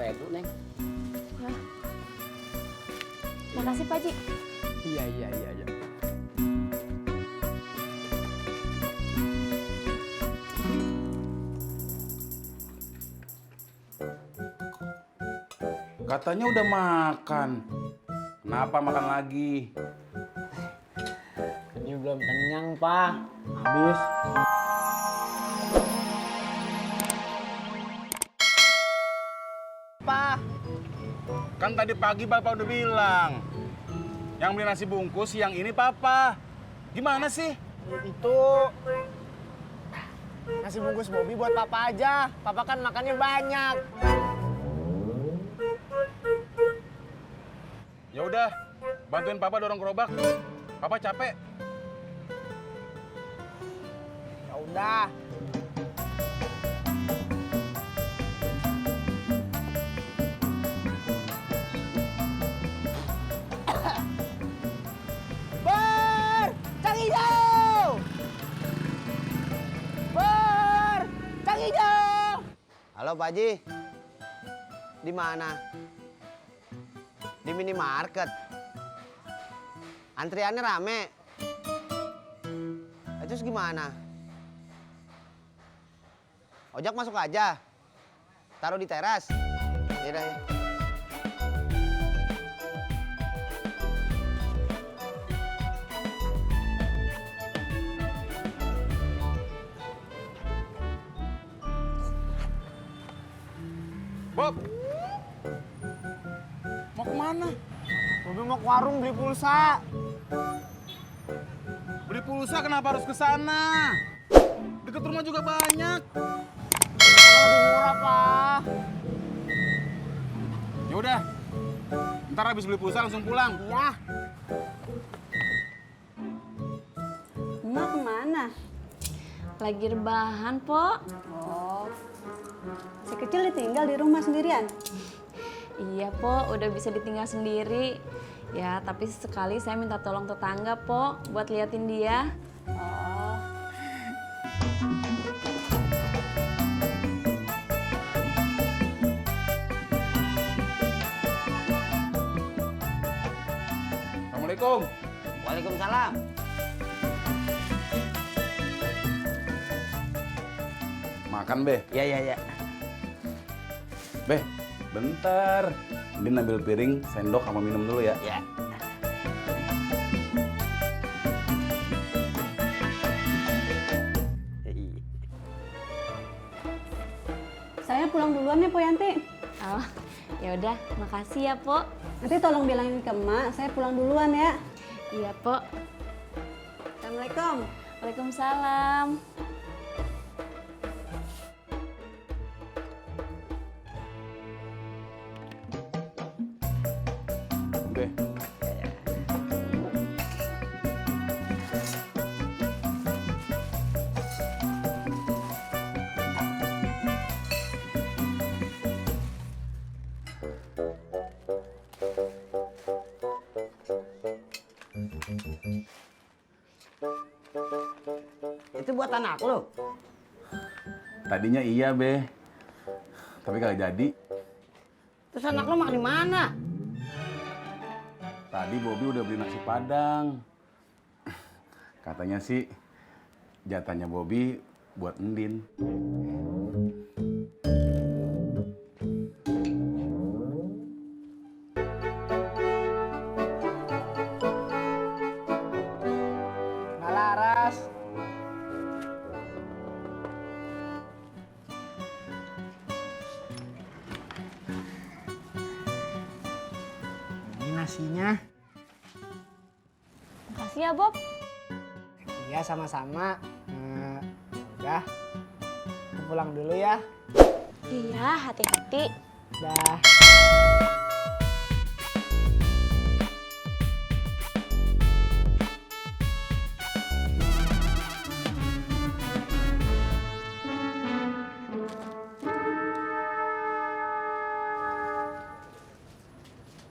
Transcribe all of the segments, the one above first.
5.000, Neng. Ya. Makasih Pak Haji. Iya. Katanya udah makan. Kenapa makan lagi? Ini belum kenyang, Pak. Habis. Pak, kan tadi pagi Bapak udah bilang yang beli nasi bungkus siang ini Papa. Gimana sih? Itu nasi bungkus Bobby buat Papa aja. Papa kan makannya banyak. Ya udah, bantuin Papa dorong gerobak. Papa capek. Ya udah. Ber, Cang Hijau! Ber, Cang Hijau! Halo Pak Haji. Di mana? Di minimarket. Antriannya rame. Terus gimana? Ojek masuk aja. Taruh di teras. Yaudah ya. Bob, mau kemana? Bobby mau ke warung beli pulsa. Beli pulsa kenapa harus ke sana? Deket rumah juga banyak. Kalau lebih murah, Pak. Ya udah, ntar habis beli pulsa langsung pulang. Iya. Emak kemana? Lagi rebahan, Pok. Oh, si kecil ditinggal di rumah sendirian? Iya, Pok. Udah bisa ditinggal sendiri. Ya, tapi sekali saya minta tolong tetangga, Pok, buat liatin dia. Oh, Assalamualaikum. Waalaikumsalam. Makan, Be. Iya. Be, bentar. Din ambil piring, sendok sama minum dulu ya. Ya. saya pulang duluan ya, Po Yanti. Oh, ya udah, makasih ya, Pok. Nanti tolong bilangin ke emak, saya pulang duluan ya. Iya, Pok. Assalamualaikum. Waalaikumsalam. Be. Itu buat anak lo. Tadinya iya, Be. Tapi kagak jadi. Terus anak lo makan di mana? Tadi Bobby udah beli nasi Padang. Katanya sih jatahnya Bobby buat Endin. Nggak laras. Ini nasinya. Makasih ya, Bob. Iya, sama-sama. Udah. Aku pulang dulu ya. Iya, hati-hati. Dah.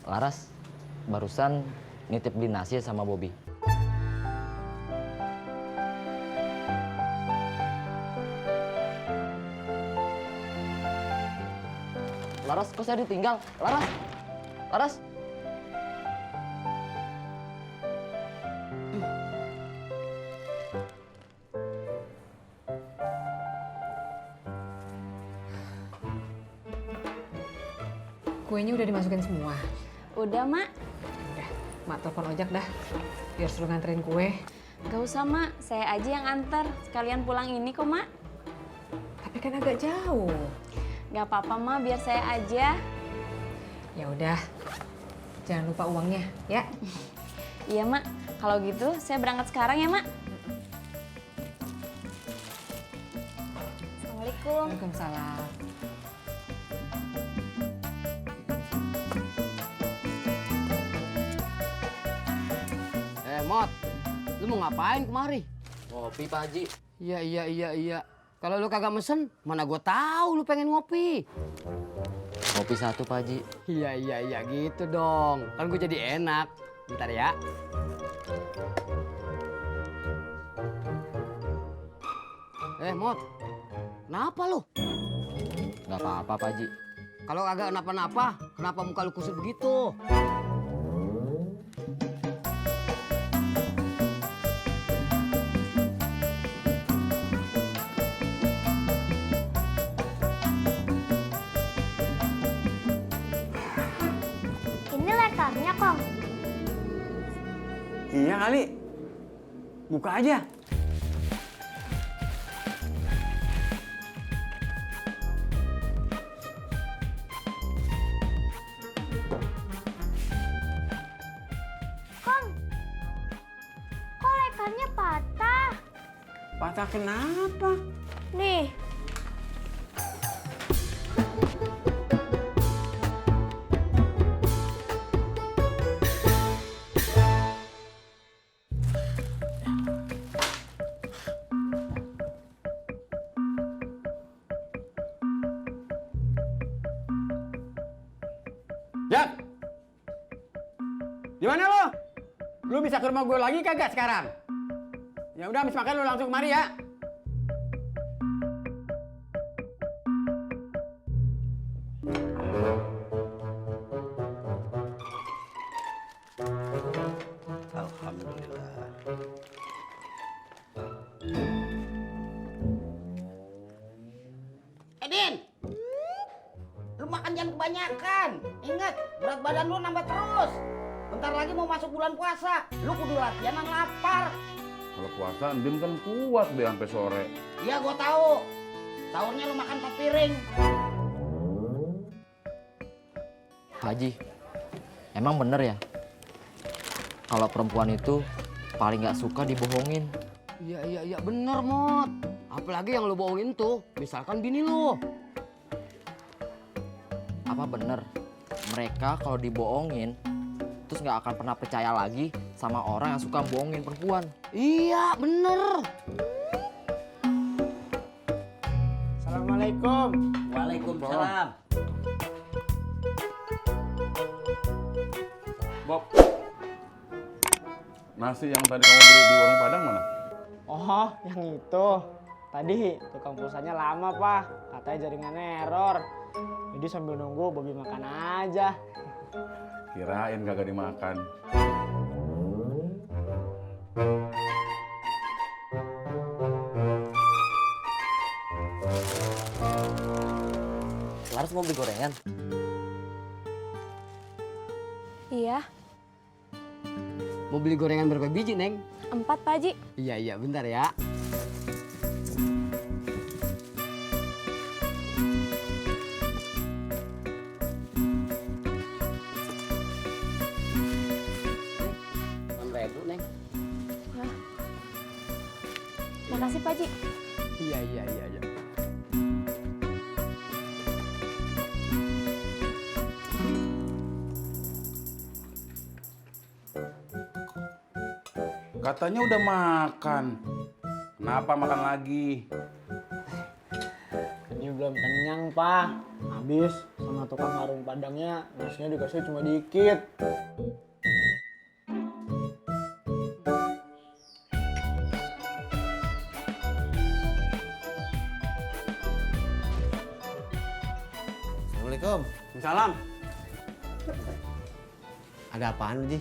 Laras, barusan nitip beli nasi sama Bobby. Laras, kok saya ditinggal? Laras, Laras. Kuenya udah dimasukin semua. Udah, Mak. Udah, Mak telepon ojek dah. Biar suruh nganterin kue. Gak usah, Mak. Saya aja yang antar. Sekalian pulang ini kok, Mak. Tapi kan agak jauh. Gak apa-apa, Mak. Biar saya aja. Ya udah. Jangan lupa uangnya, ya. Iya, Mak. Kalau gitu, saya berangkat sekarang ya, Mak. Assalamualaikum. Waalaikumsalam. Mot, lu mau ngapain kemari? Ngopi, Pak Haji. Iya. Kalau lu kagak mesen, mana gua tahu lu pengen ngopi. Ngopi satu, Pak Haji. Iya gitu dong. Kan gua jadi enak. Bentar ya. Mot. Kenapa lu? Nggak apa-apa, Pak Haji. Kalau kagak kenapa-napa, kenapa muka lu kusut begitu? Ini lekarnya, Kong. Iya kali. Buka aja. Kong, kok lekarnya patah? Patah kenapa? Nih, Jak! Gimana lo? Lu bisa ke rumah gue lagi kagak sekarang? Ya udah, habis makan lu langsung kemari ya. Alhamdulillah. Edin, lu makan jangan kebanyakan. Ingat, berat badan lu nambah terus. Bentar lagi mau masuk bulan puasa. Lu kudu latihan lapar. Kalau puasa, Din kan kuat deh sampai sore. Iya, gua tahu. Sahurnya lu makan 4 piring. Pak Haji, emang bener ya? Kalau perempuan itu paling nggak suka dibohongin. Iya bener, Mot. Apalagi yang lu bohongin tuh, misalkan bini lu. Apa bener mereka kalau dibohongin terus nggak akan pernah percaya lagi sama orang yang suka bohongin perempuan? Iya, bener. Assalamualaikum. Waalaikumsalam. Bob, nasi yang tadi kamu beli di warung Padang mana? Oh, yang itu. Tadi tukang pulsanya lama, Pak. Katanya jaringan error. Jadi sambil nunggu Bobi makan aja. Kirain kagak dimakan. Laras mau beli gorengan? Iya, Mau beli gorengan berapa biji, Neng? 4, Pak Haji. Iya, bentar ya. Ribu, Neng. Makasih, Pak Haji. Iya. Katanya udah makan. Kenapa makan lagi? Ini belum kenyang, Pak. Habis sama tukang warung Padangnya nasinya dikasih cuma dikit. Assalamualaikum. Salam. Ada apaan, Ji?